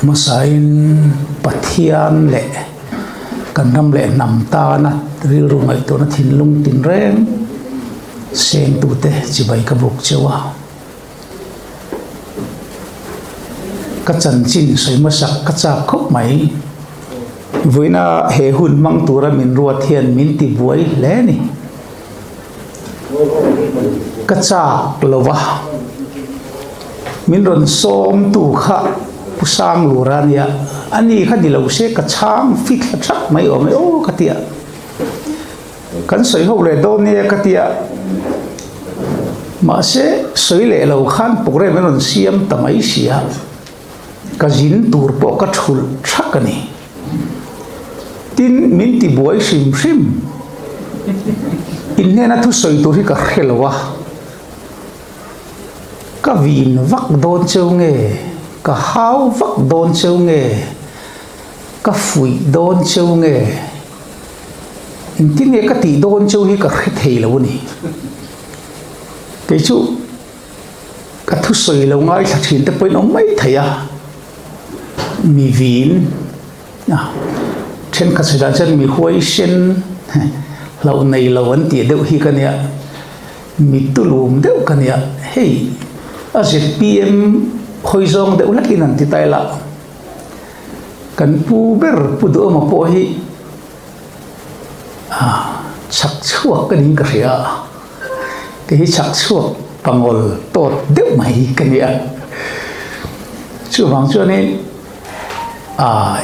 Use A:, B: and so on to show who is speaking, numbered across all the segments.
A: Hmasain Pathian leh kan ram leh hnam tana rilru ngaihtuahna thinlung tinreng sengtute chibai ka buk cheu a. Ka chanchin sawi hmasak ka chak khawp mai. Vawiina he hun hmang tura min ruat hian min ti buai hle a ni. Ka chak lo va, min rawn sawmtu kha Pu Sanglura a nia, ani kha ni lo se ka chhang fit thla thak mai awm e aw ka ti a. Kan sawi ho leh dawn nia ka ti a, mahse sawi leh lo khan program an rawn siam ta mai si a, ka zin tur pawh ka thulh thak a ni. Tin, min ti buai hrim hrim. In hnena thusawi tur hi ka hre lo a, ka vin vak dawn cheu nge, ka hau vak dawn cheu nge, ka fuih dawn cheu nge, Engtin nge ka tih dawn cheu hi ka hre thei lo a ni. Kei chu ka thusawi lo ngaithla thin te pawhin awm mai thei a, mi vin a thenkhat sawi dan chuan mi huaisen hlauh nei lo an tih deuh hi ka nia, mi tulum deuh ka nia, hei a zpm hawi zawng deuh hlakin an ti ta ila. Kan pu ber Pu Duhawma pawh hi chhak chhuak ka niin ka hria a, kei hi chhak chhuak pangawl tawt deuh mai ka ni a. Chuvang chuanin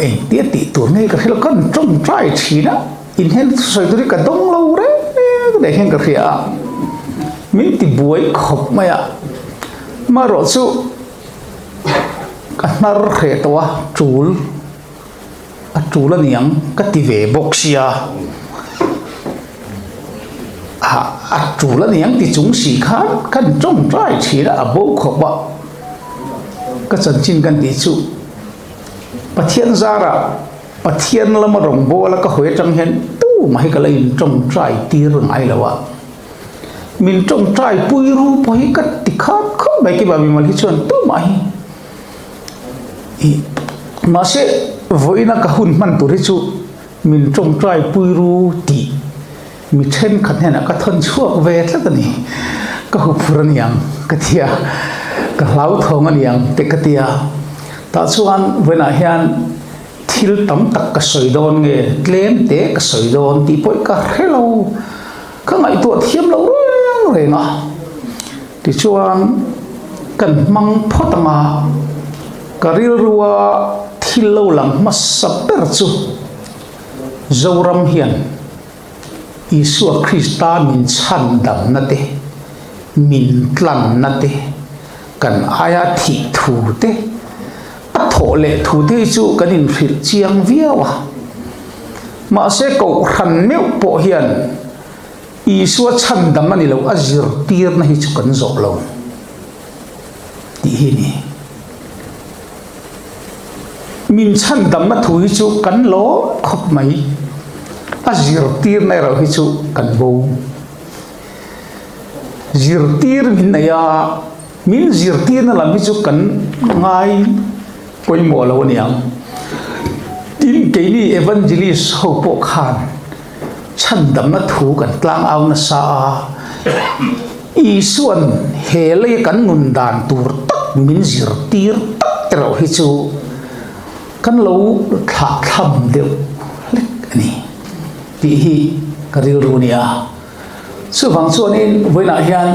A: engtia tih tur nge ka hria lo, kan tawngtai thin a, inhen sawi tur hi ka dawng lo reng reng hian ka hria a, min ti buai khawp mai a, amaherawhchu Ka hnar hreh tawh a, tul a tul a niang ka ti ve bawk sia, a a tul a niang ti chung si khan kan tawngtai thin a, a bo khawp a, ka chanchin kan tih chu Pathian zarah Pathian lama rawngbawla ka hawi atang hian tumah hi ka la in tawngtai tir ngai lo a. Min tawngtai pui ru pawh hi ka ti khat khawp mai keimah mimal hi chuan tumah hi ih mahse vawiina ka hun hman tur hi chu min tawngtai pui ru tih mi thenkhat hnenah ka thawn chhuak ve tlat a ni ka huphur a niang ka ti a ka hlauthawng a niang te ka ti a tah chuan vawiinah hian thil tam tak ka sawi dawn nge tlem te ka sawi dawn tih pawh hi ka hre lo. Ka ngaihtuah thiam lo reng reng a, tichuan kan hmang phawt ang a, ka rilrua thil lo lang hmasa ber chu Zoram hian Isua Krista min chhan damna te, min tlanna te, kan aia thih thu te, a thawh leh thu te hi chu kan inhrilh chiang viau a. Mahse Kohhran meuh pawh hian Isua chhandam a ni lo, a zirtirna hi chu kan zawh lo tih hi a ni. Min chhandamna thu hi chu kan lawm khawp mai, a zirtirna erawh hi chu kan bo. Zirtir min nei a, min zirtirna lam hi chu kan ngai pawimawh lo a niang. Tin, keini evangelist ho pawh khan chhandamna thu kan tlang au nasa a, Isua'n he lei kan nun dan tur tak min zirtir tak erawh hi chu kan lo thlahthlam deuh hlek a ni tih hi ka rilru a ni a. Chuvang chuanin vawiinah hian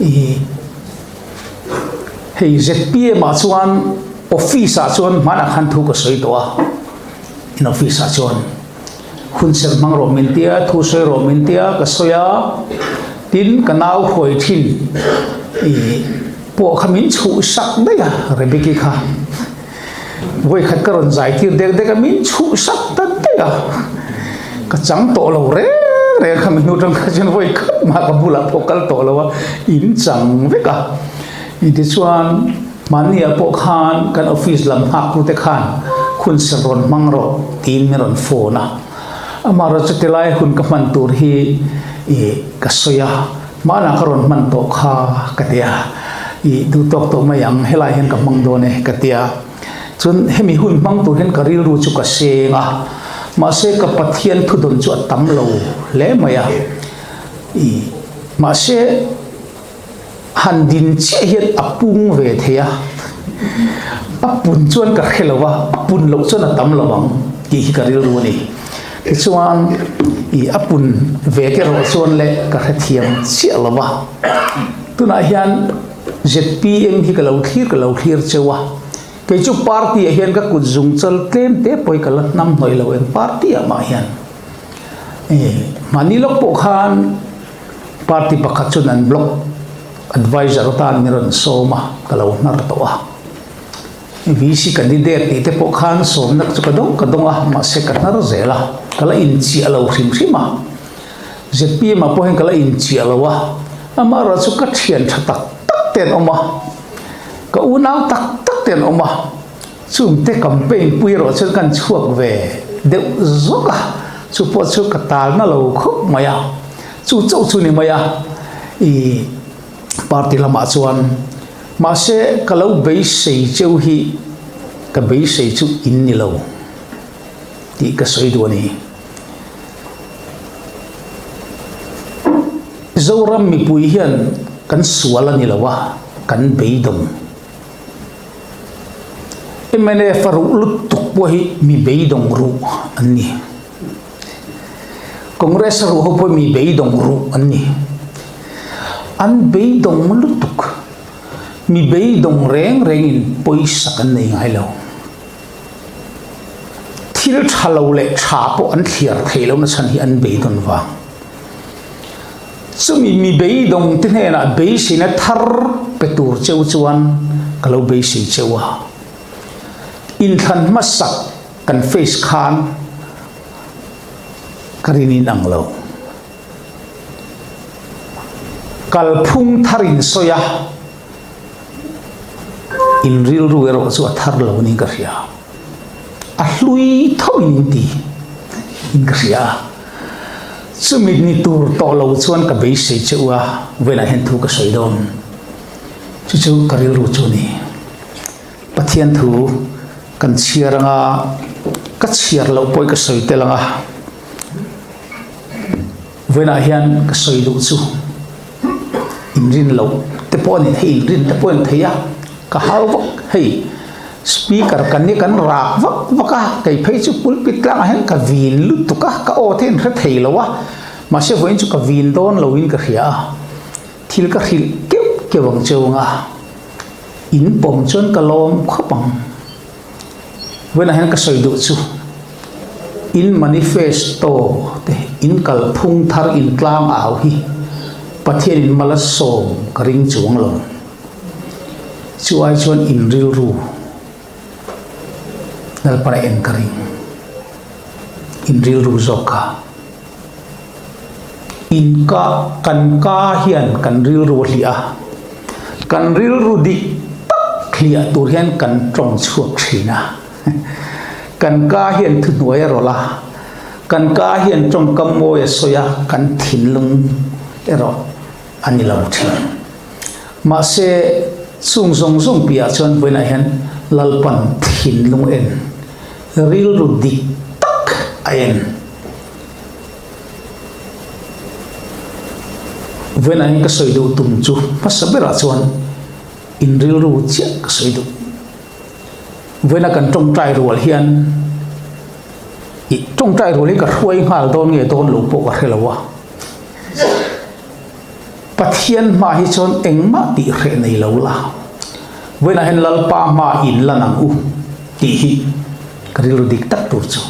A: ih. Hei zpm ah chuan office ah chuan hmanah khan thu ka sawi tawh a, in office ah chuan hun serh hmang rawh min tia, thu sawi rawh min tia ka sawi a, tin ka nau hruai thin ih pawh kha min chhuh sak daih a Rebecca kha vawikhat ka rawn zai tir dek dek a min chhuh sak ta daih a, ka chang tawh lo reng reng kha mi hnu tang kha chuan vawikhat mah ka bulah pawh kal tawh lo a in chang vek a. Tichuan, mahniah pawh khan kan office lam nghaktute khan hun ser rawn hmang rawh tiin min rawn phone a. Amaherawhchu chuti lai hun ka hman tur hi ih ka sawi a, hmanah ka rawn hman tawh kha ka ti a. I duh tawk tawh mai ang, helai hian ka hmang dawn e ka ti a. Chuan hemi hun hmang tur hian ka rilru chu ka seng a, mahse ka Pathian thudawn chu a tam lo hle mai a. I mahse han din chiah hian a pung ve thei a, a pun chuan ka hre lo a, a pun loh chuan a tam lo ang tih hi ka rilru a ni. Tichuan i a pun ve te erawh chuan le ka hrethiam chiah lo va. Tunah hian zpm hi ka lo thlir ka lo thlir cheu a, kei chu party ah hian ka kut zung chal tlem te pawh hi ka la hnam hnawih lo eng party ah mah hian. Mahni lawk pawh khan party pakhat chuan an block adviser atan min rawn sawm a, ka lo hnar tawh a. VC candidate tih te pawh khan sawmna chu ka dawng ka dawng a, mahse ka hnar zel a, ka la inchiah lo hrim hrim a. Zpm ah pawh hian ka la inchiah lo a, amaherawh chu ka thian tha tak tak te an awm a, ka unau tak tak te an awm a, chungte campaign pui erawh chuan kan chhuak ve deuh zawk a, chu pawh chu ka talna lo khawp mai a, chu chauh chu ni mai a, ih party lamah chuan mahse ka lo beisei cheu hi ka beisei chu in ni lo tih ka sawi duh a ni. Zoram mipui hian kan sual a ni lo a, kan beidawng. Mnf a ruh lutuk pawh hi mi beidawng ruh an ni. Congress a ruh ho pawh hi mi beidawng ruh an ni. An beidawng lutuk. Mi beidawng reng rengin pawisa kan nei ngai lo. Thil tha lo leh tha pawh an thliar thei lo nachhan hi an beidawn vang. Chumi mi beidawng te hnenah beiseina thar pe tur cheu chuan ka lo beisei cheu a. Inthlan hmasak kan face khan ka rin in ang lo. Kalphung thar in sawi a. In rilru erawh chu a thar lo niin ka hria. A hlui tho in in ti in ka hria a. Chumi ni tur tawh lo chuan ka beisei che u a, velah hian thu ka sawi dawn. Chu chu ka rilru chu a ni. Pathian thu kan chhiar anga ka chhiar loh pawh i ka sawi tel anga. Vawiinah hian ka sawi duh chu inrin loh te pawh a ni thei, inrin te pawh a ni thei a, ka hau vak hei speaker kan hi kan rak vak vak a, kei phei chu pulpit tlangah hian ka vin lutuk a, ka aw te in hre thei lo a, mahse vawiin chu ka vin dawn loin ka hria a, thil ka hrilh keuh keuh ang cheu ang a, in pawm chuan ka lawm khawp ang. Vawiinah hian ka sawi duh chu in manifesto te in kalphung thar in tlang au hi Pathian in mal a sawm ka ring chuang lo. Chu ai chuan in rilru Lalpan a en ka ring. In rilru zawk kha. In ka kan ka hian kan rilru a hliah a, kan rilru dik tak hliah tur hian kan tawng chhuak thin a. Kan ka hian thuhnuai a rawlh a, kan ka hian tawngkam mawi a sawi a, kan thinlung erawh a ni lo thin. Mahse, chung zawng zawng piahah chuan vawiinah hian Lalpan thinlung en, rilru dik tak a en. Vawiinah hian ka sawi duh tum chu hmasa berah chuan in rilru chiah ka sawi duh. Vawiina kan tawngtai rual hian ih tawngtai rual hi ka hruai nghal dawn nge dawn lo pawh ka hre lo a. Pathian hma hi chuan engmah tih hreh nei lo la. Vawiinah hian Lalpa hma in lan ang u tih hi ka rilru dik tak tur chu.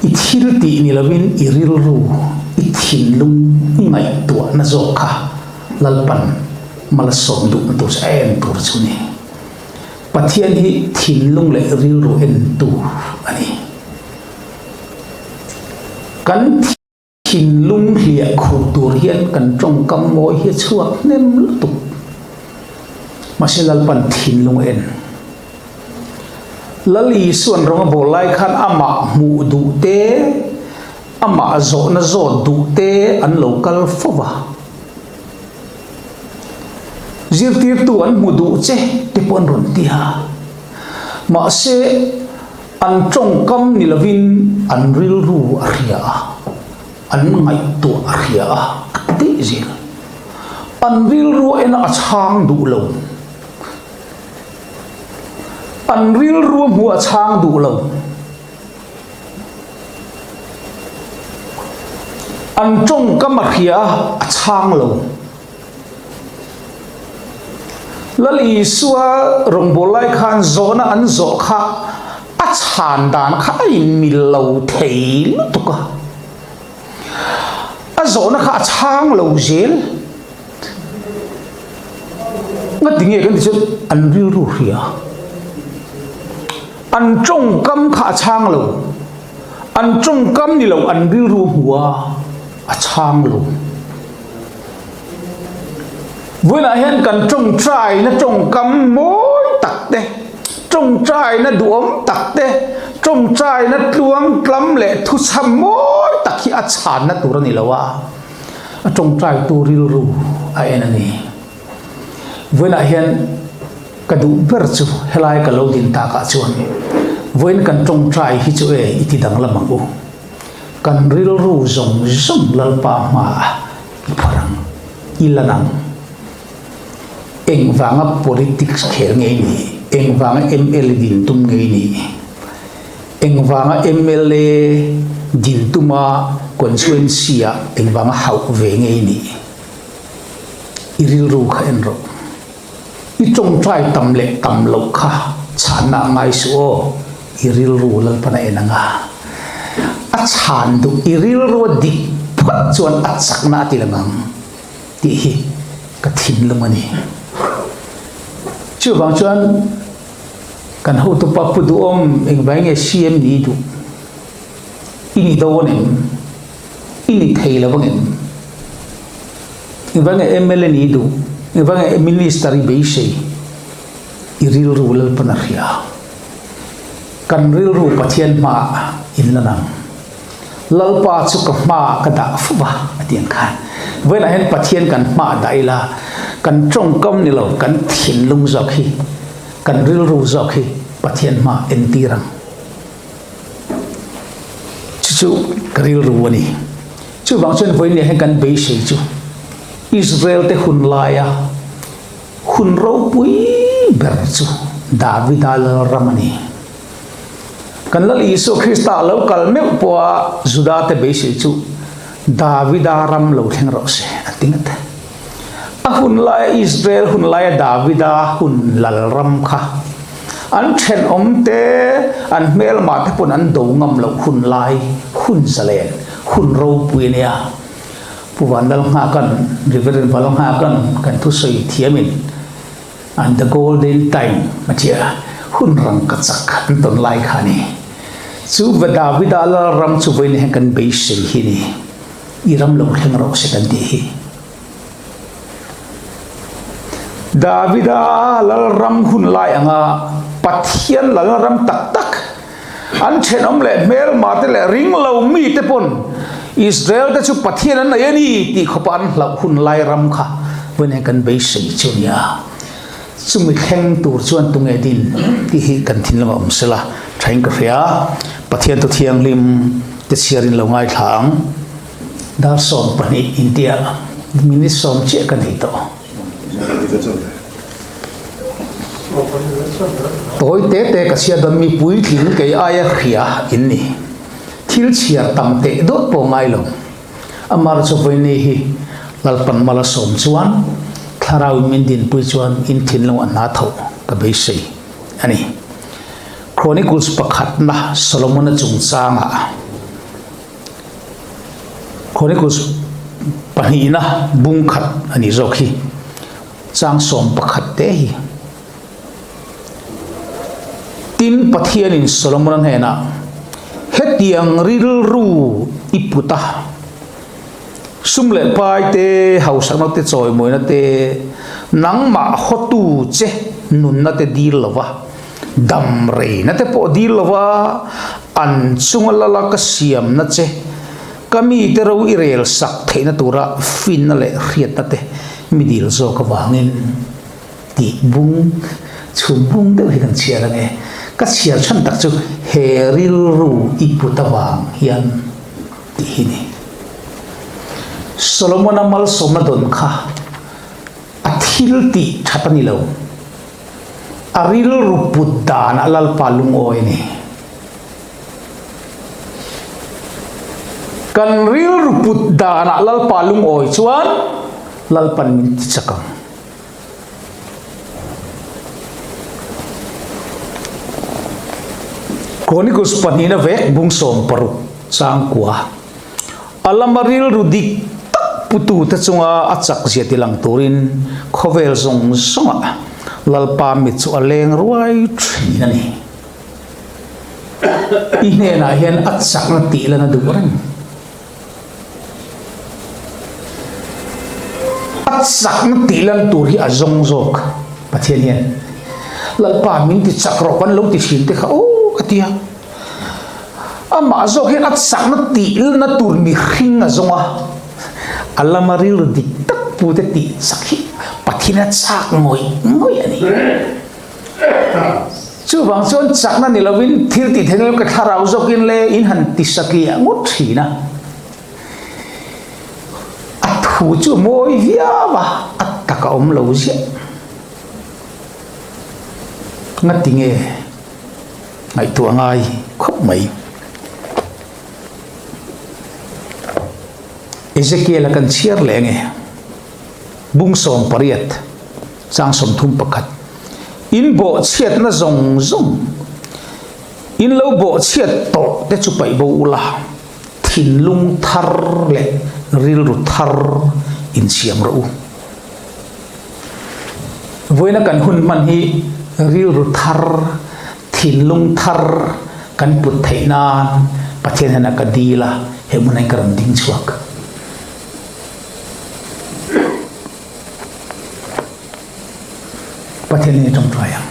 A: I thil tih ni lovin i rilru, i thinlung, i ngaihtuahna zawk kha Lalpan malsawm duhna tur chu a en tur chu a ni. Pathian hi thinlung leh rilru entu a ni. Kan. Thinlung hliah khuh tur hian kan tawngkam mawi hi a chhuak hnem lutuk. Mahse Lalpan thinlung a en. Lal Isuan rawng a bawl lai khan amah hmuh duh te, amah zawhna zawt duh te an lo kal fo va. Zirtirtu an hmu duh che te pawh an rawn ti a. Mahse, an tawngkam ni lovin an rilru a hria a, an ngaihtuah a hria a, a ti daih zel. An rilru a en a, a chhang duh lo. An rilru a hmuh a chhang duh lo. An tawngkam a hria a, a chhang lo. Lal Isua rawngbâwl lai khan zawhna an zawh kha a chhan dan kha a inmil lo thei lutuk a. A zawhna kha a chhang lo zel. Ngati nge kan ti chuan an rilru hria. An tawngkam kha a chhang lo. An tawngkam ni lo an rilru hmu a, a chhang lo. Vawiinah hian kan tawngtaina tawngkam mawi tak te, tawngtaina duhawm tak te, tawngtaina tluang tlam leh thuchham mawi tak hi a chhanna tur a ni lo a, a tawngtaitu rilru a en a ni. Vawiinah hian ka duh ber chu helai ka lo din takah chuan vawiin kan tawngtai hi chu e i ti danglam ang u. Kan rilru zawng zawng Lalpa hmaah i phawrh ang, i lan ang. Engvanga politics khel nge i nih? Engvanga mla din tum nge i nih? Engvanga mla din tuma constituency-ah engvanga hauh ve nge i nih? I rilru kha en rawh. I tawngtai tam leh tam loh kha chhanna a ngai suh aw. I rilru Lalpan a en ang a. A chhan duh i rilru a dik phawt chuan a chakna a ti lang ang tih hi ka thinlung a ni. Chuvang chuan kan hotupa Pu Duhawm engvai nge CM ni duh? I ni dawn em? I ni thei lo ang em? Engvang nge mla ni duh? Engvang nge minister i beisei? I rilru Lalpan a hria. Kan rilru Pathian hmaah in lan ang. Lalpa chu ka hmaah ka dah fo va, a ti ang khan. Vawiinah hian Pathian kan hmaah dah ila, kan tawngkam ni lo, kan thinlung zawk hi, kan rilru zawk hi Pathian hmaah entir ang. Chu chu ka rilru a ni. Chuvang chuan vawiin hian kan beisei chu Israel te hun laia hun ropui ber chu Davida lalram a ni. Kan Lal Isua Krista a lo kal meuh pawha Juda te beisei chu Davida ram lo thleng rawh se a ti ngat. A hun laia Israel hun laia Davida hun lalram kha an thenawm te, an hmelmah te pawn an do ngam loh hun lai, hun zalen, hun ropui a nia. Pu Vanlalnghakan, Reverend Valnghakan kan thusawi thiamin an the golden time a tia, hun rangkachak an tawn lai kha a ni. Chu Davida lalram chu vawiin hian kan beisei hi a ni. I ram lo thleng rawh se kan tih hi. Davida lalram hun lai anga Pathian lalram tak tak an thenawm leh hmelma te leh ring lo mi te pawn Israel te chu Pathian an nei a ni tih khawpa an hlauh hun lai ram kha vawiin hian kan beisei chu a nia. Chumi thleng tur chuan tunge din tih hi kan thinlung a awm sela thain ka hria. Pathian thu thianghlim te chhiarin lo ngaithla ang. Dar 12 intia minute sawm chiah ka nei tawh. Tawi te te ka chhiar dawn mi puitling kei aia hria in ni. Thil chhiar tam teh dawt pawh ngai lo. Amar chu vawiini hi Lalpan mal a sawm chuan thlarau in min dinpui chuan in thinlung a hna tho ka beisei a ni. Chronicles pakhatna Solomon-a chungchangah. Chronicles pahnihna bung khat a nih zawk hi chang 11 te hi. Tin, Pathianin Solomona hnenah, Hetiang rilru i put a, sum leh pai te, hausakna te, chawimawina te, nangmah hawtu che nunna te dil lo va, Dam reina te pawh dil lova an chunga lala ka siamna che, ka mite ro i rel sak theihna tura finna leh hriatna te mi dil zawk avangin. Tih bung, chhum bung deuh hi kan chhiar ange. Ka chhiar chhan tak chu he rilru i put avang hian tih hi ni. Solomon-a malsawmna dawn kha a thil tih that a ni lo. A rilru put danah Lalpa lungawi a ni. Kan rilru put danah Lalpa lungawi chuan Lalpan min ti chak ang. Chronicles pahnihna vek bung 60 changkua a lama rilru dik tak putute chunga a chak zia tilang turin khawvel zawng zawngah Lalpa mit chu a leng ruai thin a ni. I hnenah hian a chakna tih lan a duh reng. A chakna tih lan tur hi a zawng zawk Pathian hian Lalpa min ti chak rawh kan lo ti thin te kha aw ka ti a. Amah zawk hian a chakna tih lna tur mihring a zawng a, a lama rilru dik tak pu te tih chak hi Pathian a chak ngawih ngawih a ni. Chuvang chuan chakna ni lovin thil tih theih ka thlarau zawkin le in han ti satliah ngawt thin a. A thu chu a mawi viau a, a tak a awm lo ziah. Ngati nge ngaihtuah ngai khawp mai. Ezekiel-a kan chhiar leh nge bung 18. Chang 31, In bawhchhiatna zawng zawng, in lo bawhchhiat tawh te chu paih bo ula, thinlung thar leh rilru thar insiam rawh u. Vawiina kan hun hman hi rilru thar, thinlung thar kan put theih nan Pathian hian a ka dil a, he hmunah hian ka rawn ding chhuak. Pathian in i tawngtai ang.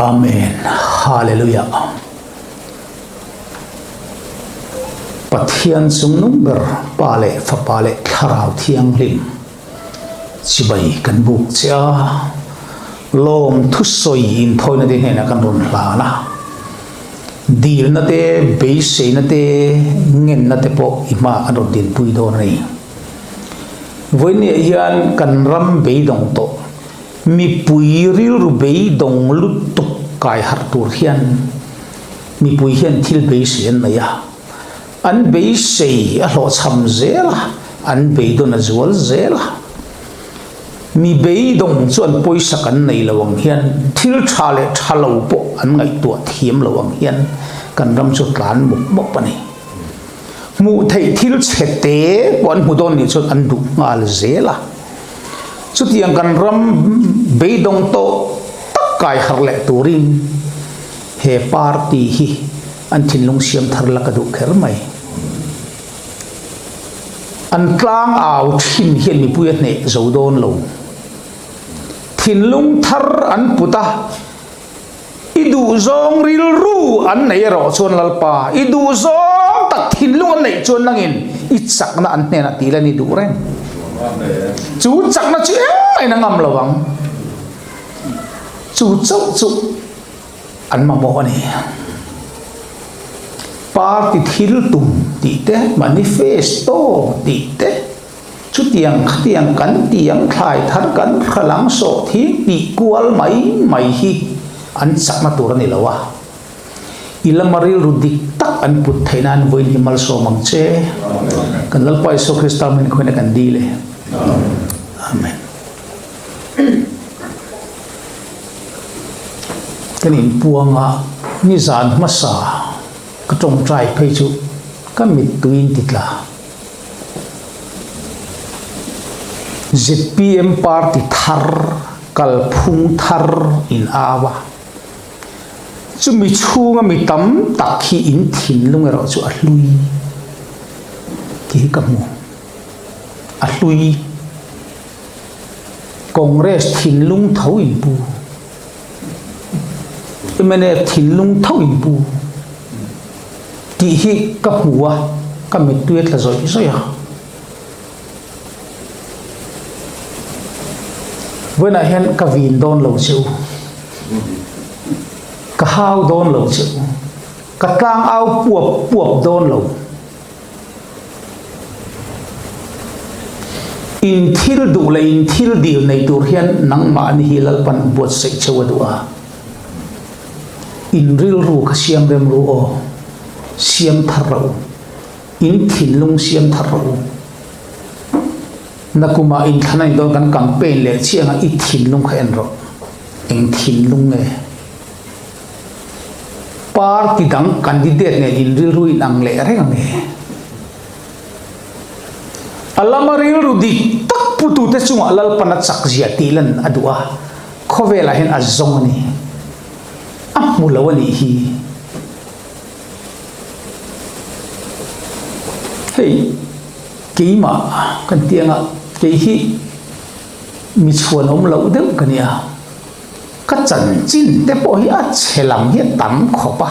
A: Amen. Hallelujah. Pathian chungnung ber Pa leh Fapa leh Thlarau Thianghlim chibai kan buk che a, lawm thusawi inthawina te hnenah kan rawn hlan a. Dilna te, beiseina te, ngenna te pawh i hmaah kan rawn dinpui dawn a ni. Vawinia hian kan ram beidawng tawh, mipui rilru beidawng lutuk kai harh tur hian mipui hian thil beisei an nei a. An beisei a hlawhchham zel a, an beidawn a zual zel a. Mi beidawng chu an pawisa kan nei lo ang hian thil tha leh tha lo pawh an ngaihtuah thiam lo ang hian kan ram chu tlan mawp mawp a ni. Hmuh theih thil chhe te pawh an hmu dawn nih chuan an duh nghal zel a. Chutiang kan ram beidawng tawh tak kai harh leh turin he party hi an thinlung siam thar la ka duh kher mai. An tlang au thin hian mipui a hneh zo dawn lo. Thinlung thar an put a, i duhzawng rilru an nei erawh chuan Lalpa, i duhzawng tak thinlung an neih chuan nangin i chakna an hnenah tih lan i duh reng. Chu chakna chu engmah in a ngam lo ang. Chu chauh chu. An mamawh a ni. Party thil tum tih te, manifesto tih te, chutiang khatiang kan tiang thlai thar kan hralang sawh thing tih kual mai mai hi an chakna tur a ni lo a. I lama rilru dik tak an put theih nan vawiin hi malsawm ang che. Kan Lalpa Isua Krista hming khawiin a kan dil e. Amen. Kan inpuang a, nizan hmasa ka tawngtai phei chu ka mittui in ti tla. Zpm party thar, kalphung thar in au a, chumi chhunga mi tam tak hi in thinlung erawh chu a hlui tih hi ka hmu. A hlui. Congress thinlung tho in pu. Mnf thinlung tho in pu. Tih hi ka hmu a, ka mittui a tla zawih zawih a. Vawiinah hian ka vin dawn lo che u, ka hau dawn lo che u, ka tlang au puap puap dawn lo. In thil duh leh in thil dil nei tur hian nangmahni hi Lalpan buatsaih cheu a duh a. In rilru kha siam rem ru aw, siam thar rawh u. In thinlung siam thar rawh u. Nakumah inthlan a ni dawn kan campaign leh chiah anga i thinlung kha en rawh. Eng thinlung nge? Party dang candidate nen in rilru in ang leh reng ange. A lama rilru dik tak putute chungah Lalpan a chak zia tih lan a duh a, khawvelah hian a zawng a ni. A hmu lo a nih hi. Hei keimah kan ti anga kei hi mi chhuan awm loh deuh ka nia. Ka chanchin te pawh hi a chhe lam hi a tam khawp a.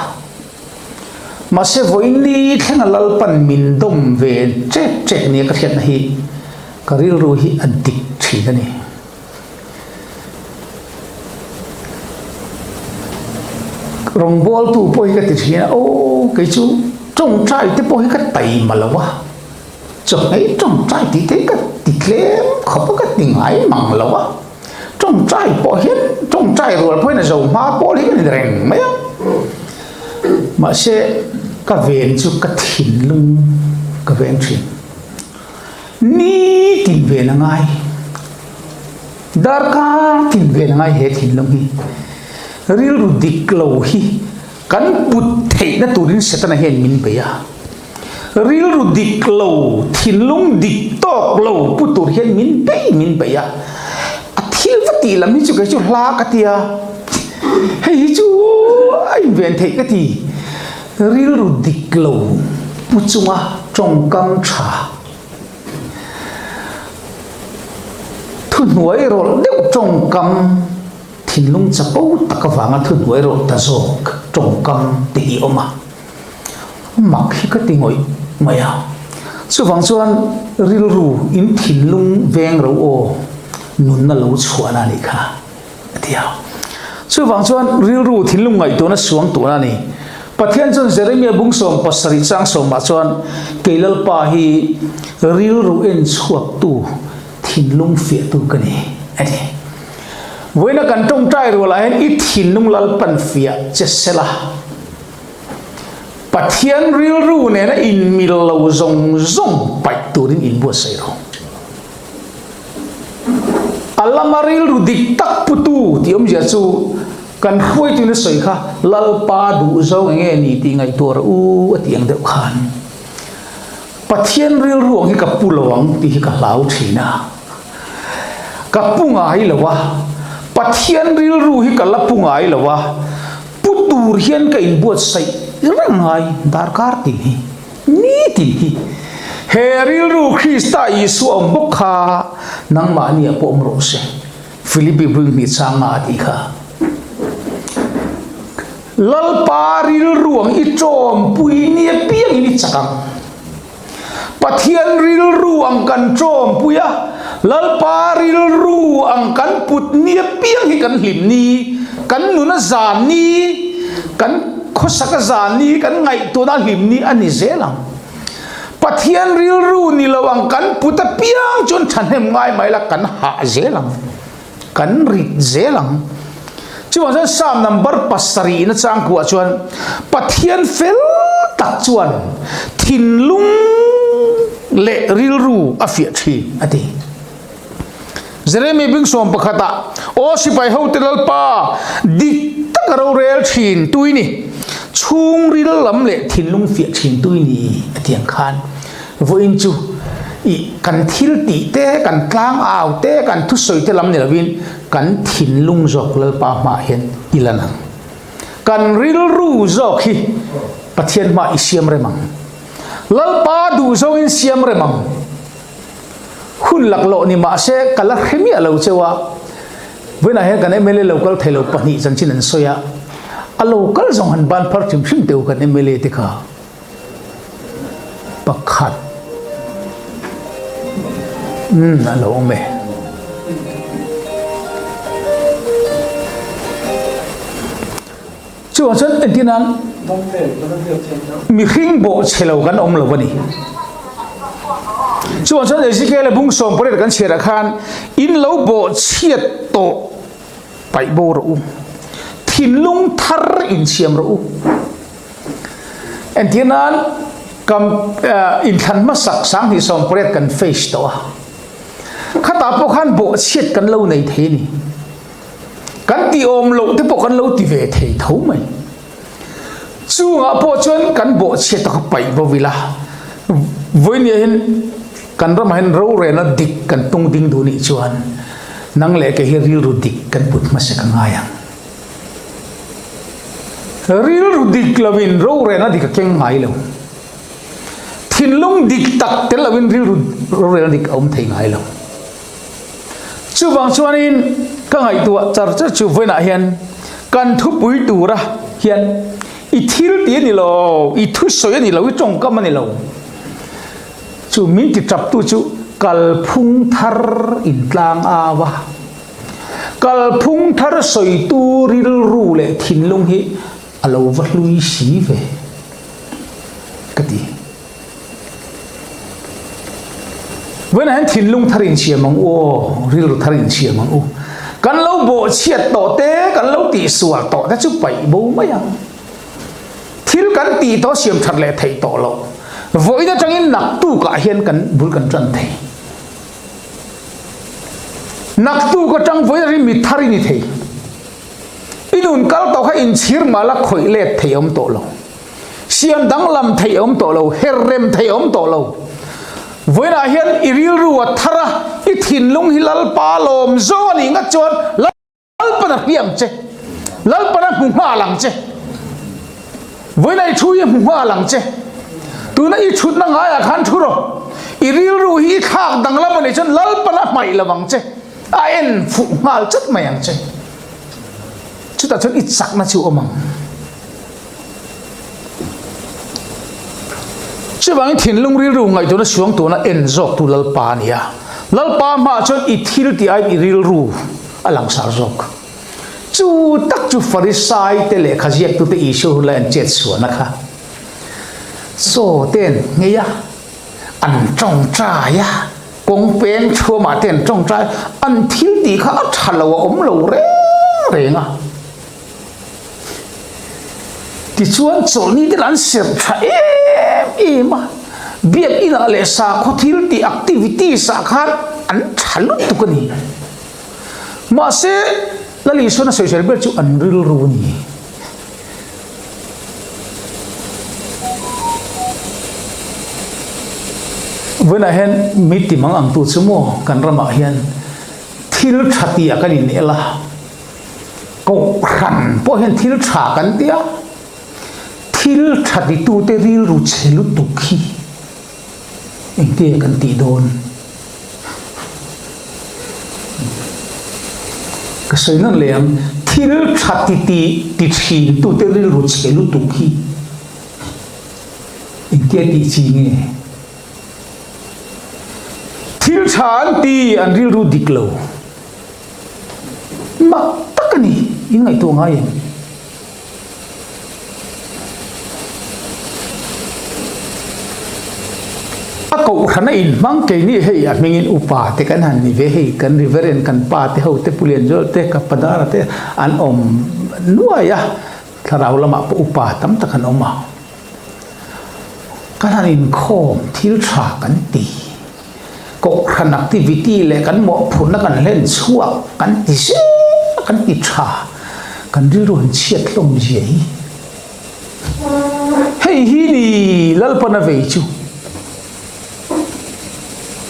A: Mahse vawiin thlenga Lalpan min dawm ve ṭek ṭek nia ka hriatna hi ka rilru hi a dik ṭhin a ni. Rawngbawltu pawh hi ka ti ṭhin a, aw kei chu ṭawngṭai te pawh hi ka taima lo a. Chawhmeh ṭawngṭai tih te hi ka ti tlem khawp a, ka ti ngai mang lo a. Ṭawngṭai pawh hian ṭawngṭai rual pawhin a zo hma pawl hi ka ni reng mai a. Mahse ka ven chu ka thinlung ka veng ṭhin. Nitin ven a ngai. Darkar tin ven a ngai he thinlung hi. Rilru dik lo hi kan put theihna turin Setana hian min bei a. Rilru dik lo, thinlung dik tawk lo pu tur hian min bei min bei a. A thil va tih lam hi chu kei chu hla ka ti a, hei hi chu a inven theih ka ti. Rilru dik lo pu chunga tawngkam tha, thuhnuai rawlh deuh tawngkam, thinlung chapo tak avanga thuhnuai rawlh ta zawk tawngkam te hi awm a. Mak hi ka ti ngawih mai a. Chuvang chuan rilru in thinlung veng ro aw nunna lo chhuahna a nih kha a ti a. Chuvang chuan rilru thinlung ngaihtuahna suang tuhna a ni. Pathian chuan Jeremia bung 70 chang sawmah chuan kei Lalpa hi rilru en chhuaktu thinlung fiahtu ka ni a ti. Vawiina kan tawngtai rualah hian i thinlung Lalpan fiah che sela. Pathian rilru nena inmil lo zawng zawng paih turin inbuatsaih rawh. A lama rilru dik tak putu tih awmzia chu kan hruaituin a sawi kha Lalpa duh zawng eng nge ni tih ngaihtuah rawh u a tih ang deuh khan Pathian rilru ang hi ka pu lo ang tih hi ka hlau thin a. Ka pu ngai lo a, Pathian rilru hi ka la pu ngai lo a. Pu tur hian ka inbuatsaih reng ngai darkar tin hi, nitin hi. He rilru Krista Isua awm bawk kha nangmahni ah pawh awm rawh se, Philippi bul hnih changa a tih kha. Lalpa rilru ang i tawmpui ni apiangin i chak ang. Pathian rilru ang kan tawmpui a, Lalpa rilru ang kan put ni apiang hi kan hlim ni, kan nun a zan ni, kan khawsak a zan ni, kan ngaihtuahna a hlim ni a ni zel ang. Pathian rilru ni lo ang kan put apiang chuan thahnem ngai mai la kan hah zel ang. Kan rit zel ang. Chuvang chuan Psalm number pasarih na changkuah chuan Pathian fel tak chuan thinlung leh rilru a fiah thin a ti. Jeremia bing sawm pakhatah, Aw sipai hote Lalpa, dik taka rorel thin tui ni, chhungril lam leh thinlung fiah thin tui ni a ti ang khan. Vawiin chu i kan thil tih te, kan tlang au te, kan thusawi te lam ni lovin kan thinlung zawk Lalpa hmaah hian i lan ang. Kan rilru zawk hi Pathian hmaah i siam rem ang. Lalpa duh zawngin siam rem ang. Hun laklawh ni mahse ka la hre miah lo cheu a. Vawiinah hian kan mla lo kal thei lo pahnih chanchin an sawi a, a lo kal zawng han ban phar hrim hrim teh u kan mla te kha. Pakhat umm a lo awm e. Chuvang chuan entir nan mihring bawh chhe lo kan awm lo a ni. Chuvang chuan Ezekiel-a bung 18 kan chhiarah khan in lo bawh chhiat tawh paih bo rawh u, thinlung thar insiam rawh u. Entir nan kam inthlan hmasak 2018 kan face tawh a, khatah pawh khan bawh chhiat kan lo nei thei a ni. Kan tih awm loh te pawh kan lo ti ve thei tho mai. Chungah pawh chuan kan bawhchhiat tak a paih bo ila. Vawinia hian kan ramah hian rorelna dik kan tung ding duh nih chuan nang leh kei hi rilru dik kan put hmasa ka ngai ang. Rilru dik loin rorelna dik a keng ngai lo. Thinlung dik tak tel loin rilru rorelna dik a awm thei ngai lo. Chuvang chuanin ka ngaihtuah char char chu vawiinah hian kan thupui tura hian i thil ti a ni lo, i thusawi a ni lo, i tawngkam a ni lo. Chu min ti taptu chu kalphung thar intlang au a, kalphung thar sawitu rilru leh thinlung hi a lo va hlui si ve ka ti. Vawiinah hian thinlung thar insiam ang u aw, rilru thar insiam ang u. Kan lo bawhchhiat tawh te, kan lo tihsual tawh te chu paih bo mai ang. Thil kan tih tawh siam that leh theih tawh loh. Vawiin atangin naktukah hian kan bul kan tan thei. Naktuk atang vawiin atangin mi thar i ni thei. I nun kal tawh kha inchhir mah la khawih let thei awm tawh lo. Siam danglam theih awm tawh lo, her rem theih awm tawh lo. Vawiinah hian i rilru a thar a, i thinlung hi Lalpa lawm zawng a nih ngat chuan Lalpan a hria ang che, Lalpan a hmu nghal ang che. Vawiinah i thu hi a hmu nghal ang che. Tuna i thutna ngaiah khan thu rawh. I rilru hi i thlak danglam a nih chuan Lalpan a hmaih lo ang che, a en fuh nghal chat mai ang che. Chutah chuan i chakna chu awm ang. Chuvangin thinlung rilru ngaihtuahna suang tuna en zawktu Lalpa a ni a. Lalpa hmaah chuan i thil tih aiin i rilru a langsar zawk. Chu tak chu Farisai te lehkha ziaktute Isua hun lai an chet chhuahna kha. Chaw te an nghei a, an tawngtai a, kawng peng thuamah te an tawngtai a, an thil tih kha a tha lo a awm lo reng reng a. Tichuan chawlhni te an serh tha em em a, biakinah leh sakhaw thil tih activities ah khan an tha lutuk a ni. Mahse, Lal Isuan a sawisel ber chu an rilru a ni. Vawiinah hian mi ti mang ang tu chu maw kan ramah hian thil tha tih ah kan inel a. Kohhran pawh hian thil tha kan ti a, thil tha titute rilru chhe lutuk hi engtia kan tih dawn? Ka sawi nawn leh ang, thil tha ti ti ti thintute rilru chhe lutuk hi engtia tih chi nge? Thil tha an ti, an rilru dik lo. Mak tak a ni, in ngaihtuah ngai em? A kohhran a inhmang keini hei a hmingin upa te kan han ni ve hei kan Reverend kan pa te ho te Pu Lianzuala te ka Padara te an awm nuai a, thlarau lamah pawh upa tam tak an awm a. Kan han inkhawm thil tha kan ti. Kohhran activity leh kan mawhphurhna kan hlen chhuak kan ti zel a, kan ti tha, kan rilru han chhiat hlawm zia hi. Hei hi ni Lalpana vei chu.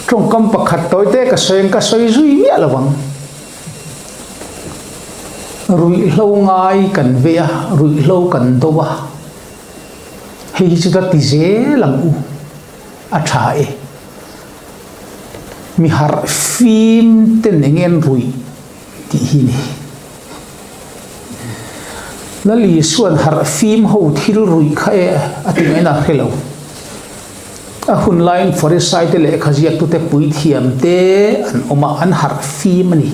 A: Tawngkam pakhat tawi te ka sawi ang, ka sawi zui miah lo ang. Ruihhlo ngai kan vei a, ruihhlo kan do a, hei hi chu ka ti zel ang u. A tha e. Mi harh fim ten eng nge an ruih tih hi ni. Lal Isua'n harh fim ho thil ruih kha e a ti ngaihna a hre lo. A hun laiin Farisai te lehkha ziaktute puithiam te an awm a, an harh fim a ni.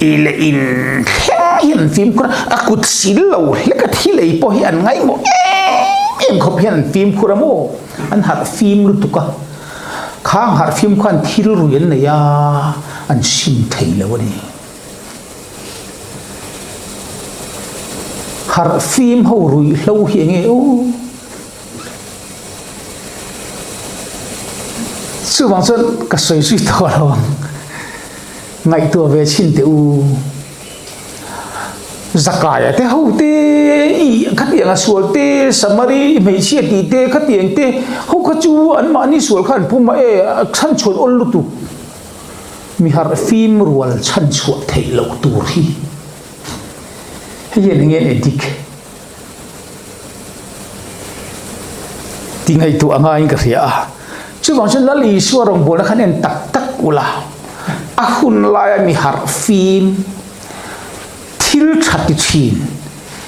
A: I leh in thleng. hian an fimkhur a, a kut sil lo hlek a thil ei pawh hi an ngaihmawh em em khawp hian an fimkhur a maw? An harh fim lutuk a, khang harh fim khan thil rui an nei a, an sim thei lo a ni. Harh fim ho ruihhlo hi enge aw? Chuvang chuan ka sawi zui tawh lo ang. Ngaihtuah ve chhin teh u. Zakaia te ho te, i khatiang a sual te, Samari hmeichhia tih te, khatiang te ho kha chu anmahni sual kha an pum a e, chhanchhuan awl lutuk. Mi harh fim rual chhanchhuah theih loh tur hi hei hian enge an edik tih ngaihtuah a ngaiin ka hria a. Chuvang chuan Lal Isua rawngbawlna khan en tak tak ula, a hun laia mi harh fim, thil tha ti thin,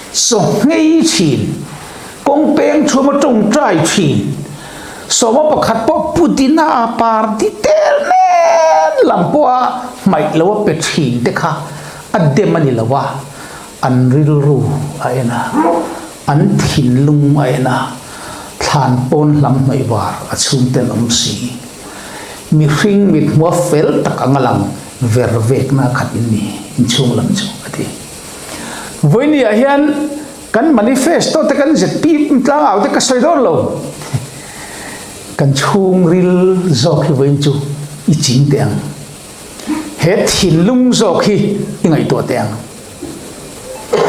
A: chaw nghei thin, kawng peng thuama tawngtai thin, sawma pakhat pawh Putina party tel nen lam pawha hmaih lo a pe thin te kha a dem a ni lo a, an rilru a en a, an thinlung a en a, thlan pawn hlam hnawih var a chhungten awm si. Mihring mithmua fel tak anga lang ver vekna khat in ni inchhung lam chu a ti. Vawinia hian kan manifesto te kan ZPM tlangau te ka sawi dawn lo. Kan chhungril zawk hi vawiin chu i ching teh ang. He thinlung zawk hi i ngaihtuah teh ang.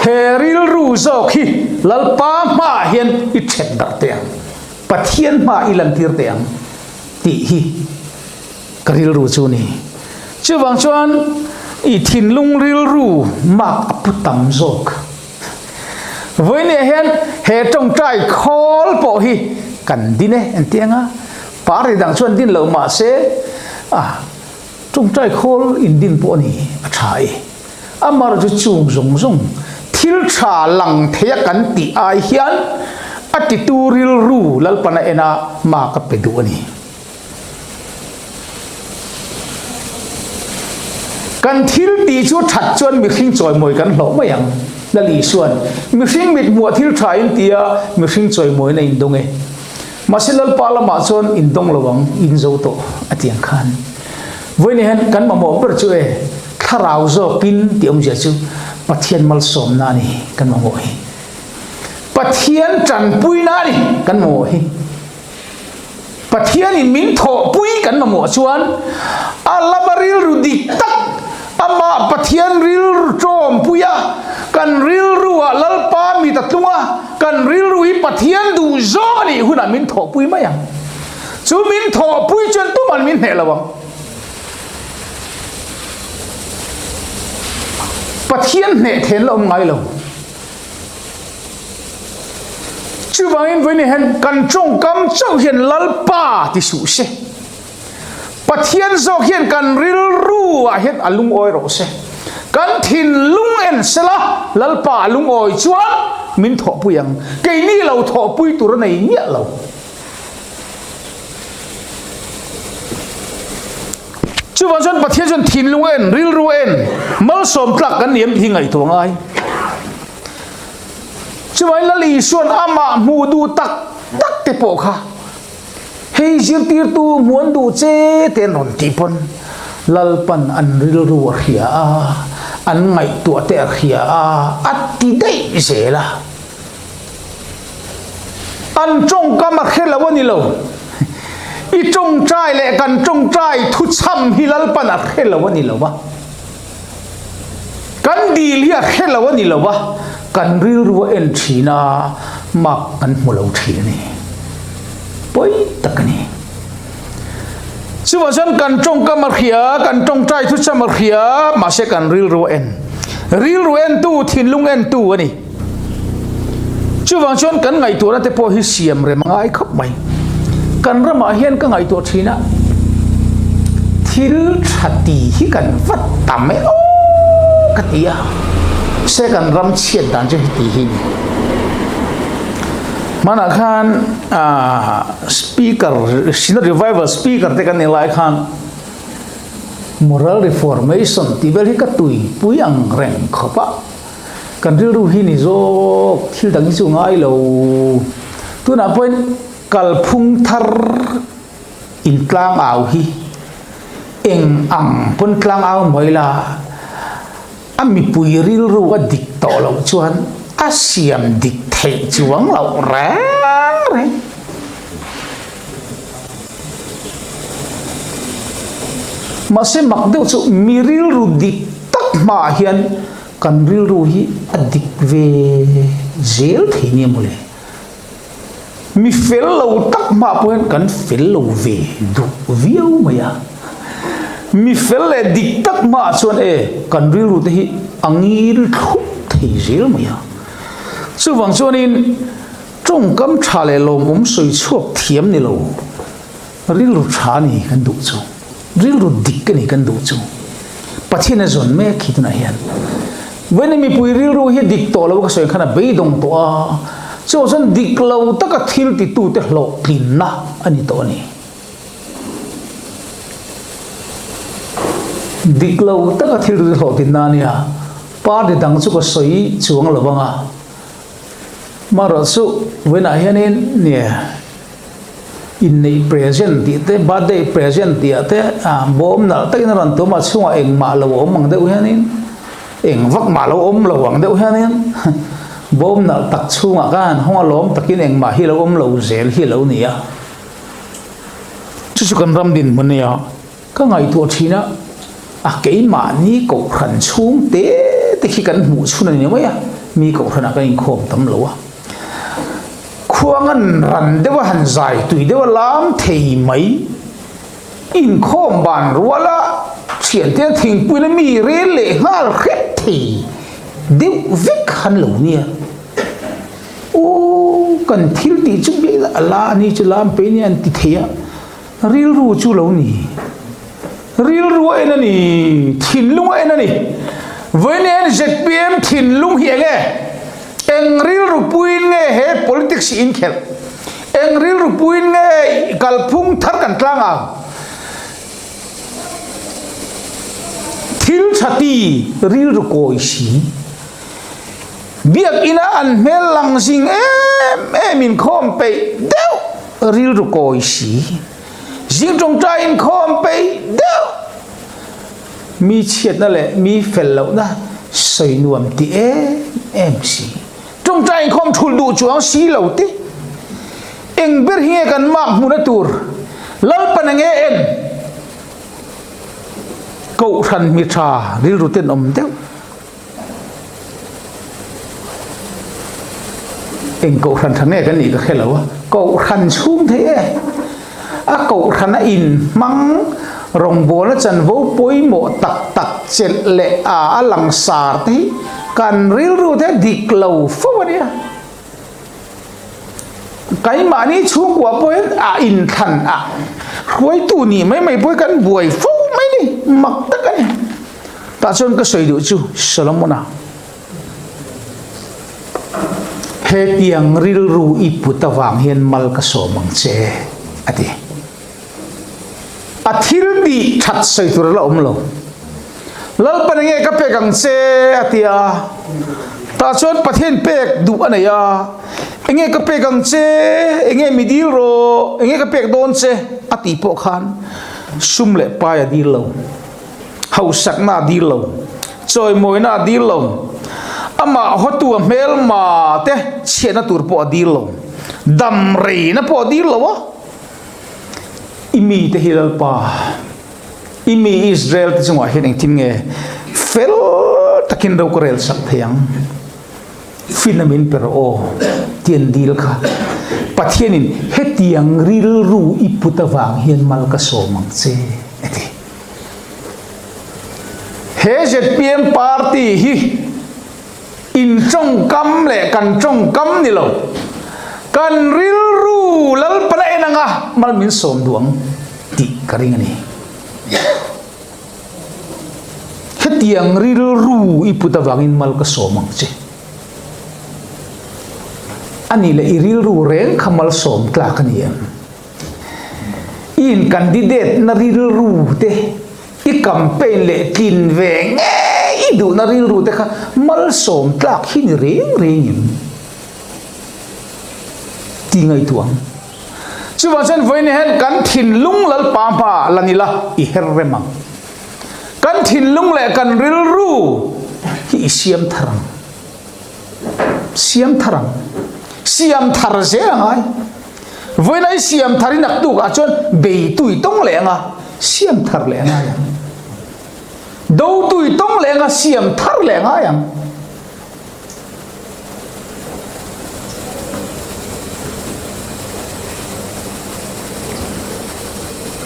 A: He rilru zawk hi Lalpa hmaah hian i ṭhet darh teh ang. Pathian hmaah i lantir teh ang tih hi ka rilru chu a ni. Chuvang chuan i thinlung rilru mak a pu tam zawk. Vawinia hian he tawngtai khawl pawh hi kan din e engti anga party dang chuan din lo mah se a tawngtai khawl in din pawh a ni a tha e. Amaherawhchu chu chung zawng zawng thil tha lang thei a kan tih ai hian a titu rilru Lalpana ena mak a pe duh a ni. Kan thil tih chu that chuan mihring chawimawi kan hlawh mai ang. Lal Isua'n, Mihring mit hmuah thil tha in ti a, mihring chawimawina in dawng e. Mahse Lalpa lamah chuan in dawng lo ang, in zo tawh, a ti ang khan. Vawiin hian kan mamawh ber chu e, thlarau zawkin tih awmzia chu Pathian malsawmna a ni kan mamawh hi. Pathian tanpuina a ni kan mamawh hi. Pathianin min thawhpui kan mamawh chuan a lama rilru dik tak, amah Pathian rilru tawmpui a, kan rilruah Lalpa mit a tlung a, kan rilru hi Pathian duh zawng a nih hunah min thawhpui mai ang. Chu min thawhpui chuan tuman min hneh lo ang. Pathian hneh then la awm ngai lo. Chuvangin vawiin hian kan tawngkam chauh hian Lalpa ti suh se. Pathian zawk hian kan rilru ah hian a lungawi rawh se. Kan thinlung en sela Lalpa a lungawi chuan min thawhpui ang. Keini lo thawhpui tur a nei miah lo. Chuvang chuan Pathian chuan thinlung en, rilru en, malsawm tlak kan ni em tih hi ngaihtuah ngai. Chuvangin Lal Isua'n amah hmuh duh tak tak te pawh kha hei zirtirtu hmuh an duh che te an rawn tih pawn Lalpan an rilru a hria a, an ngaihtuah te a hria a, a ti daih zel a. An tawngkam a hre lo a ni lo. I tawngtai leh kan tawngtai thuchham hi Lalpan a hre lo a ni lo a. Kan dil hi a hre lo a ni lo a, kan rilru a en thin a, mak kan hmu lo thin a ni. Pawi tak a ni. Chuvang chuan kan tawngkam a hria, kan tawngtai thucham a hria, mahse kan rilru a en. Rilru entu, thinlung entu a ni. Chuvang chuan kan ngaihtuahna te pawh hi siam rem a ngai khawp mai. Kan ramah hian ka ngaihtuah thin a, thil tha ti hi kan va tam e aw ka ti a, se kan ram chhiat dan chu heti hi ni. Hmanah khan speaker, Synod Revival speaker te kan nih lai khan Moral Reformation tih vel hi ka tuipui ang reng khawp a. Kan rilru hi ni zawk thil dang hi chu ngai lo. Tunah pawhin kalphung thar intlang au hi eng ang pawn tlang au mai la a mipui rilru a dik tawh loh chuan a siam dik theih chuang loh reng reng. Mahse mak deuh chu mi rilru dik tak hmaah hian kan rilru hi a dik ve zel thei nia mawle. Mi fel lo tak hmaah pawh hian kan fel lo ve duh viau mai a. Mi fel leh dik tak hmaah chuan e kan rilru te hi a ngil thlup thei zel mai a. Chuvang chuanin Tawngkam tha leh lawmawm sawi chhuak thiam ni lo, rilru tha a ni kan duh chu, rilru dik a ni kan duh chu. Pathian a zawn mek hi tunah hian. Vawiin mipui rilru hi dik tawh lo ka sawi khan a beidawng tawh a, chuvang chuan dik lo taka thil titute hlawhtlinna a ni tawh a ni. Dik lo taka thil titute hlawhtlinna a nia, party dang chu ka sawi chuang lo vang a. Marawh chu vawiinah hianin nia inneih present tih te birthday present tih ah te ah bawm nalh takin a rawn tum a chhungah engmah lo awm ang deuh hianin eng vak mah lo awm lo ang deuh hianin bawm nalh tak chhungah khan hawng a lawm takin engmah hi lo awm lo zel hi a lo ni a chu chu kan ram dinhmun a nia. Ka ngaihtuah thin a, a keimahni kohhran chhung te te khi kan hmuh chhun a ni mai a, mi kohhranah kan inkhawm tam lo a. Khuangan ran deuh a han zai tui deuh a lam thei mai, inkhawm ban rual a thiante thingpuina mi rel leh nghal hrep thei deuh vek han lo nia. Aw kan thil tih chu a la a ni chu lam pei nia an ti thei a. Rilru chu lo ni. Rilru a en a ni, thinlung a en a ni. Vawiin ZPM thinlung hi eng e? Eng rilru puiin nge he politics hi inkhelh? Eng rilru puiin nge kalphung thar kan tlang ang? Thil tha ti rilru kawi si. Biakina an hmel lang zing em em inkhawm peih deuh rilru kawi si. Zing tawngtai inkhawm peih deuh mi chhiatna leh mi fel lohna sawi nuam ti em em si. Tawngtai inkhawm thulh duh chuang si lo te. Eng ber hi nge kan mak hmuhna tur Lalpan enge en? Kohhran mi tha rilru tenawm deuh. Eng kohhran tha nge kan nih ka hre lo a, kohhran chhung thei e. A kohhran a inhmang rawngbawlna chanvo pawimawh tak tak chelh leh a a langsar te hi kan rilru te dik lo fo a nia. Keimahni chhungkua pawhin a inthlan a hruaitu nih mai mai pawh hi kan buai fo mai ni, mak tak a ni. Tah chuan ka sawi duh chu Solomon-a hetiang rilru i put avang hian mal ka sawm ang che a ti. A thil tih that sawi tur a la awm lo. Lalpan enge ka pek ang che a ti a, tah chuan Pathian pek duh a nei a, enge ka pek ang che, enge mi dil rawh, enge ka pek dawn che a tih pawh khan sum leh pai a dil lo, hausakna a dil lo, chawimawina a dil lo, amah hawtu a hmelma te chhiatna tur pawh a dil lo, dam reina pawh a dil lo a. I mite hi Lalpa, i mi Israel te chungah hian engtin nge fel takin ro ka rel sak thei ang? Finna min pe rawh aw, tih an dil kha. Pathianin hetiang rilru i put avang hian mal ka sawm ang che, a ti. He zpm party hi In tawngkam leh kan tawngkam ni lo, kan rilru Lalpan a en anga mal min sawm duh ang tih ka ring a ni. Hetiang rilru i put avangin mal ka sawm ang che. A nih leh i rilru reng kha malsawm tlak a ni em? I in candidate na rilru te i campaign leh tlin ve ngei. duhna rilru te kha malsawm tlak hi ni reng reng em? Tih ngaihtuah ang. Chuvang chuan vawiin hian kan thinlung Lalpa hmaah la ni la, i her rem ang. Kan thinlung leh kan rilru hi i siam thar ang. Siam thar ang. Siam thar zel a ngai. Vawiin i siam thar i naktuk ah chuan beitu i tawng leh ang a, siam thar leh a ngai ang. Dotu i tawng leh ang a, siam thar leh a ngai ang.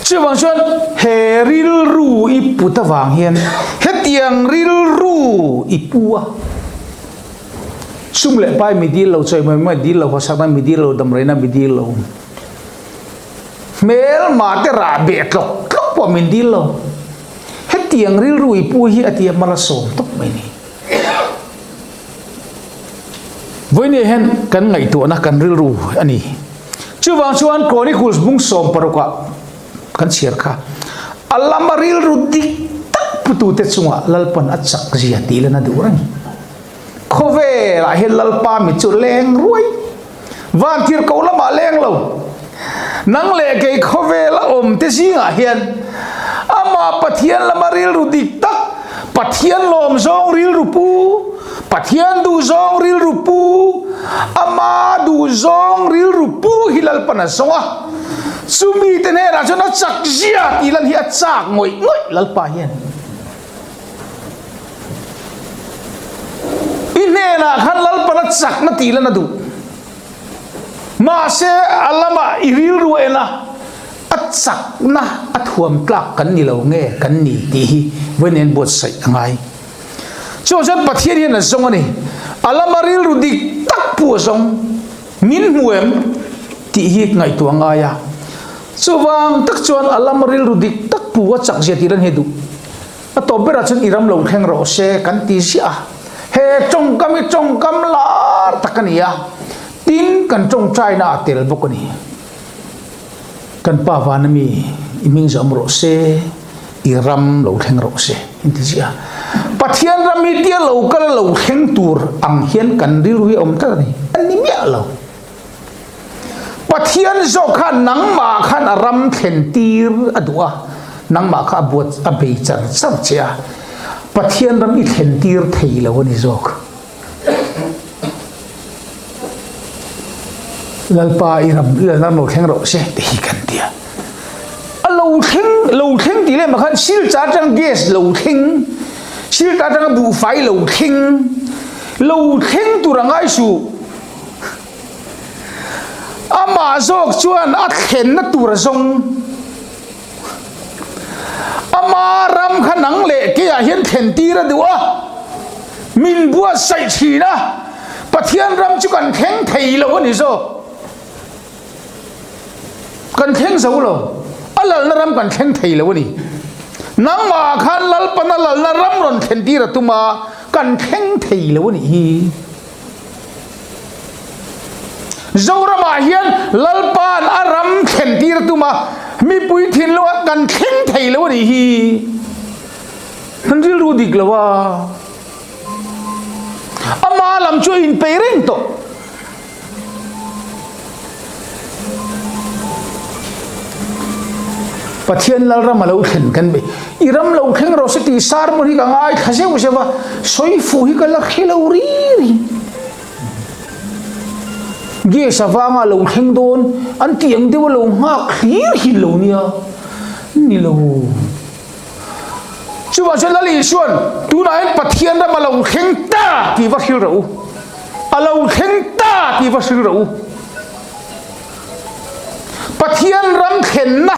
A: Chuvang chuan he rilru i put avang hian hetiang rilru i pu a, sum leh pai mi dil lo, chawimawi mai dil lo, hawsakna mi dil lo, damreina mi dil lo, hmelma te rah beh tlawk tlawk pawh min dil lo, hetiang rilru i pu hi a tia malsawm tawp mai ni. Vawinia hian kan ngaihtuahna kan rilru a ni. Chuvang chuan Chronicles bung sawmparukah kan chhiar kha, a lama rilru dik tak putute chungah Lalpan a chak zia tih lan a duh reng. Khawvelah hian Lalpa mi chu leng ruai, vantir ko lamah leng lo. Nang leh kei khawvela awmte zingah hian amah Pathian lama rilru dik tak, Pathian lawm zawng rilru pu, Pathian duh zawng rilru pu, ama duh zawng rilru pu hi Lalpan a zawng a. Chumi te hnenah chuan a chak zia tih lan hi a chak ngawih ngawih Lalpa hian. I hnenah khan Lalpan a chakna tih lan a duh. Mahse, a lamah i rilru en a, a chakna a thuam tlak kan ni lo nge kan ni tih hi vawiin buatsaih a ngai. Chuvang chuan Pathian hian a zawng a ni. A lama rilru dik tak pu a zawng. Min hmu em? tih hi ngaihtuah a ngai a. Chuvang tak chuan a lama rilru dik tak pu a chakzia tih lan hi a duh. A tawp berah chuan i ram lo thleng rawh se kan ti ziah a. He tawngkam hi tawngkam lar tak a ni a, tin kan tawngtaina a tel bawk a ni. Kan pa vana mi i hming zawm rawh se, i ram lo thleng rawh se in ti ziah a. Pathian ram hi tia lo kal a lo thleng tur ang hian kan rilru hi a awm tlat a ni. A ni miah lo. Pathian zawk khan nangmah khan a ram thlen tir a duh a, nangmah kha a buat a bei char char che a, Pathian ram i thlen tir thei lo a ni zawk. Lalpa i ram i ram lo thleng rawh se ti hi kan ti a. A lo thleng lo thleng tih leh mah khan silchar atang gas lo thleng, silchar atanga buhfai lo thleng, lo thleng tur a ngai suh. Amah zawk chuan a thlenna tur a zawng. Ama ram kha nang leh keiah hian thlen tir a duh a, min buatsaih thin a, Pathian ram chu kan thleng thei lo a ni zawk. Kan thleng zo lo, a lalna ram kan thleng thei lo a ni. Nangmah khan Lalpana lalna ram rawn thlen tir a tum a, kan thleng thei lo a nih hi. Zoramah hian Lalpa'n a ram thlen tir a tum a, mipui thinlunga kan thleng thei lo a nih hi. Kan rilru dik lo a, ama lam chu a inpei reng tawh. Pathian Lalram a lo thlen kan be. I ram lo thleng rawh se tih sermon hi ka ngaithla zeuh zeuh a, sawi fuh hi ka la hre lo ri ri. Gas avanga lo thleng dawn an tih ang deuh a lo nghak hlir hin lo nia. Ni lo. Chuvang chuan Lal Isuan tunah hian Pathian ram a lo thleng ta tih va hril rawh u. A lo thleng ta tih va hril rawh u. Pathian ram thlenna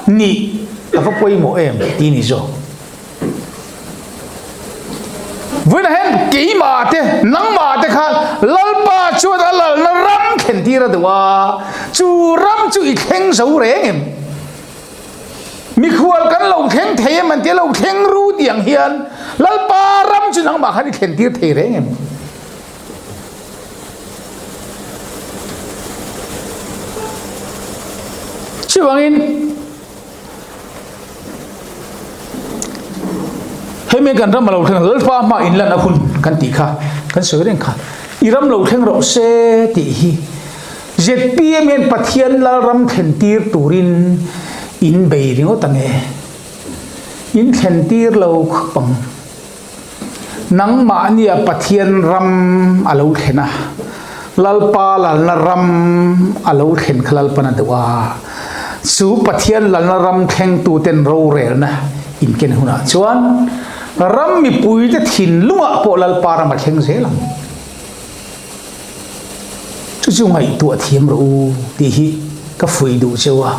A: nih a va pawimawh em tih ni zawk. Vawiinah hian keimah te, nangmah te khan Lalpa chuan a lalna ram thlen tir a duh a, chu ram chu i thleng zo reng em? Mikhual kan lo thleng thei em an tia lo thleng ru tih ang hian Lalpa ram chu nangmah khan i thlen tir thei reng em? Chuvangin. Hemi kan ram a lo thleng Lalpa hma inlan a hun kan tih kha kan sawi reng kha. I ram lo thleng rawh se tih hi zpm hian Pathian Lalram thlen tir turin in bei ringawt ang e. In thlen tir lo khawp ang. Nangmahnia Pathian ram a lo thlen a, Lalpa lalna ram a lo thlen kha Lalpan a duh a. Chu Pathian lalna ram thlengtuten rorelna inken hunah chuan ram mipuite thinlungah pawh Lalpa ram a thleng zel ang. Chu chu ngaihtuah thiam rawh u tih hi ka fuih duh cheu a.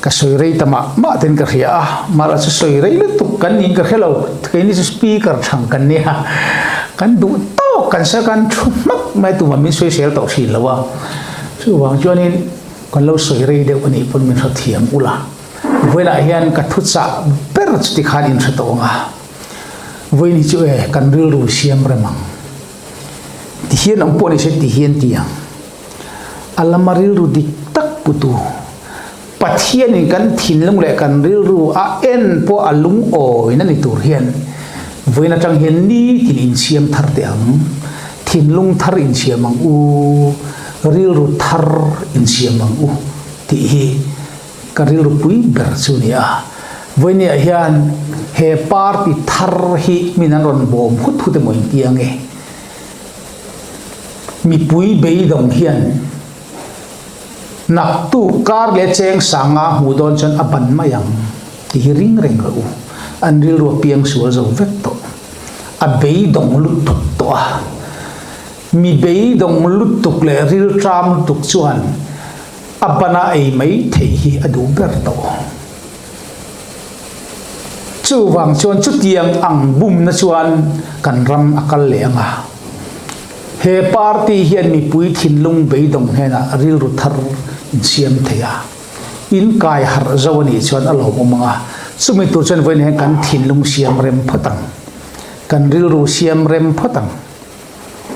A: Ka sawi rei ta mah mah ten ka hria a, mara chu sawi rei lutuk kan niin ka hre lo, keini chu speaker thang kan nia, kan duh tawk kan sa kan thu hmak mai tumah min sawi sel tawh thin lo a, chuvang chuanin kan lo sawi rei deuh anih pawn min hre thiam ula, vawiinah hian ka thuchah ber chu tikhan in hre tawh ang a, vawiin hi chu e kan rilru siam rem ang, tihian awm pawh ni se tihian ti ang. A lama rilru dik tak putu Pathianin kan thinlung leh kan rilru a en pawh a lungawi na ni tur hian vawiin atang hian nitin insiam thar teh ang, thinlung thar insiam ang u, rilru thar insiam ang u tih hi ka rilru pui ber chu ni a. Vawiiniah hian he party thar hi min an rawn bawm hut hut emaw inti ange. Mipui beidawng hian naktuk kar leh cheng sanga hmuh dawn chuan a ban mai ang tih hi ring reng rawh u. An rilru a piang sual zo vek tawh. A beidawng lutuk tawh a. Mi beidawng lutuk leh rilṭam lutuk chuan a bana ei mai theih hi a duh ber tawh. Chuvang chuan chutiang ang bumna chuan kan ram a kal leh ang a. He party hian mipui thinlung beidawng hnenah rilru thar insiam thei a, in kai harh zo a nih chuan a lawmawm ang a. Chumi tur chuan vawiin hian kan thinlung siam rem phawt ang. Kan rilru siam rem phawt ang.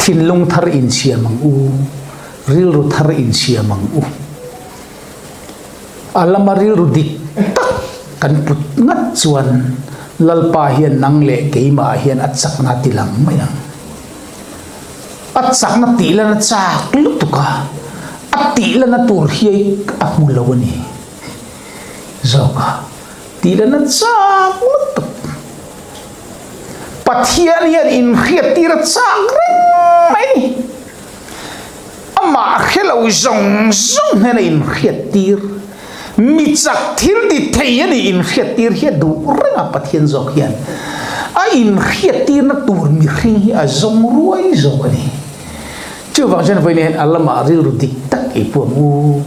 A: Thinlung thar insiam ang u. Rilru thar insiam ang u. A lama rilru dik tak kan put ngat chuan Lalpa hian nang leh keimah hian a chakna a ti lang mai ang. A chakna tih lana chak lutuk a, a tih lana tur hi a hmu lo a ni zawk a, tih lana chak lutuk. Pathian hian inhriattir a chak reng mai a ni. Amah hre lo zawng zawng hnena inhriattir, mi chak thil ti thei a nih inhriattir hi a duh reng a, Pathian zawk hian a inhriattirna tur mihring hi a zawng ruai zawk a ni. Chuvang chuan vawiin hian a lamah rilru dik tak i puam u,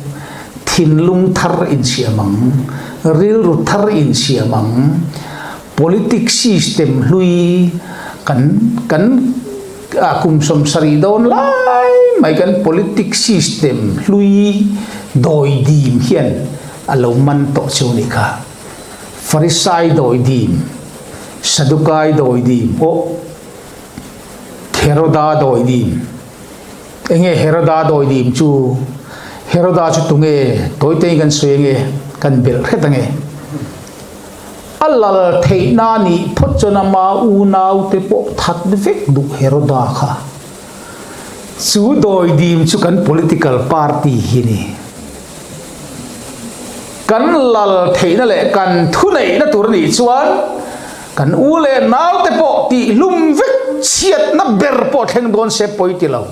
A: thinlung thar insiam ang, rilru thar insiam ang, Politic system hlui kan kan a kum 70 dawn lai mai kan politic system hlui dawi dim hian a lo man tawh chu ni kha. Farisai dawi dim, Sadukai dawi dim pawh Heroda dawi dim. Enge Heroda dawi dim chu? Heroda chu tunge? Tawite in kan sawi ange, kan belh hret ange. A lal theihna nih phawt chuan ama unaute pawh that vek duh Heroda kha. Chu dawidim chu kan political party hi ni. Kan lal theihna leh kan thuneihna tur a nih chuan kan u leh naute pawh tihhlum vek chhiatna ber pawh thleng dawn se pawi ti lo.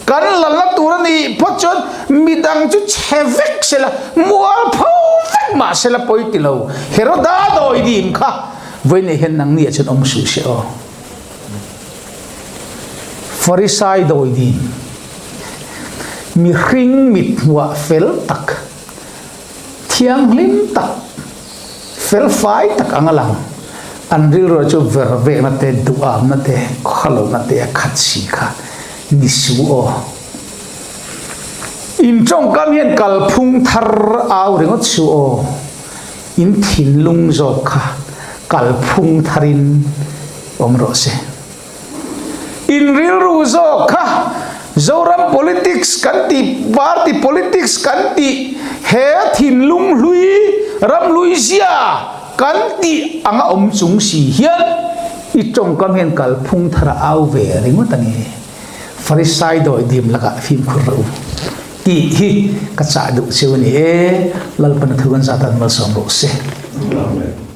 A: Kan lalna tur a nih phawt chuan midang chu chhe vek se la, mualpho vek mah se la pawi ti lo. Heroda dawi dim kha vawiinah hian nangni ah chuan awm suh se aw. Farisai dawi dim, mihring mithmuah fel tak, thianghlim tak, Felfai tak anga lang, an rilru chu ver vekna te, duhamna te, khawlohna te a khat si kha ni su aw. In tawngkam hian kalphung thar au ringawt su aw, in thinlung zawk kha kalphung tharin awm rawh se. In rilru zawk kha Zoram politics kan tih, party politics kan tih, he thinlung hlui, ram hlui zia kan tih anga awm chung si hian. I tawngkam hian kalphung thar a au ve ringawt a ni. Farisai dawi dim lakah fimkhur rawh u tih hi ka chah duh cheu a ni e. Lalpan a thu kan zat an malsawm rawh se.
B: Amen.